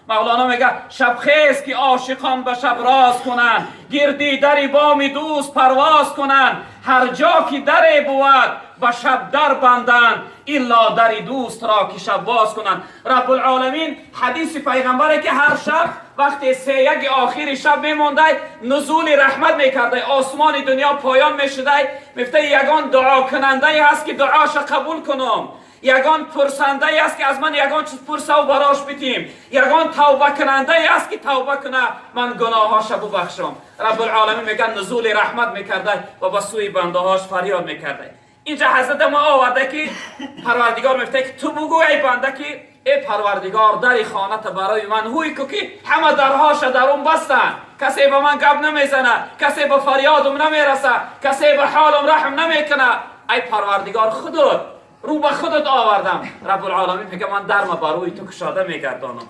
Мавлоно мегӯяд: шабхез, ки ошиқон ба шаб роз кунанд, гирди дари боми дӯст парвоз кунанд. Ҳар ҷо ки даре бувад, ба шаб дар банданд, илло дари дӯстро, ки шаб боз кунанд. Раббулоламин, ҳадиси пайғамбаре, ки ҳар шаб вақте сеяки охири шаб мемондай, нузули раҳмат мекардай, осмони дунё поён мешудай, мефта: ягон дуокунандае ҳаст, ки дуоша қабул кунам? Ягон пурсандае ҳаст, ки аз ман ягон чиз пурсаву барош битим? Ягон тавбакунандае ҳаст, ки тавба куна, ман гуноҳҳоша бубахшам? Раббулоламин мегӯяд, нузули раҳмат мекардай ва ба сӯи бандаҳош фарёд мекардай. Инҷа ҳазрата мо оварда, ки Парвардигор мефта, ки ту бугӯ, эй банда, ки эй Парвардигор, дари хоната барои ман ҳуй ку, ки ҳама дарҳоша дар он бастанд, касе ба ман гап намезана, касе ба фарёдум намераса, касе ба ҳолам раҳм намекуна. Ай Парвардигор, худут рӯ ба худут овардам. Раббулоламин мега: ман дарма ба рӯи ту кушода мегардонам.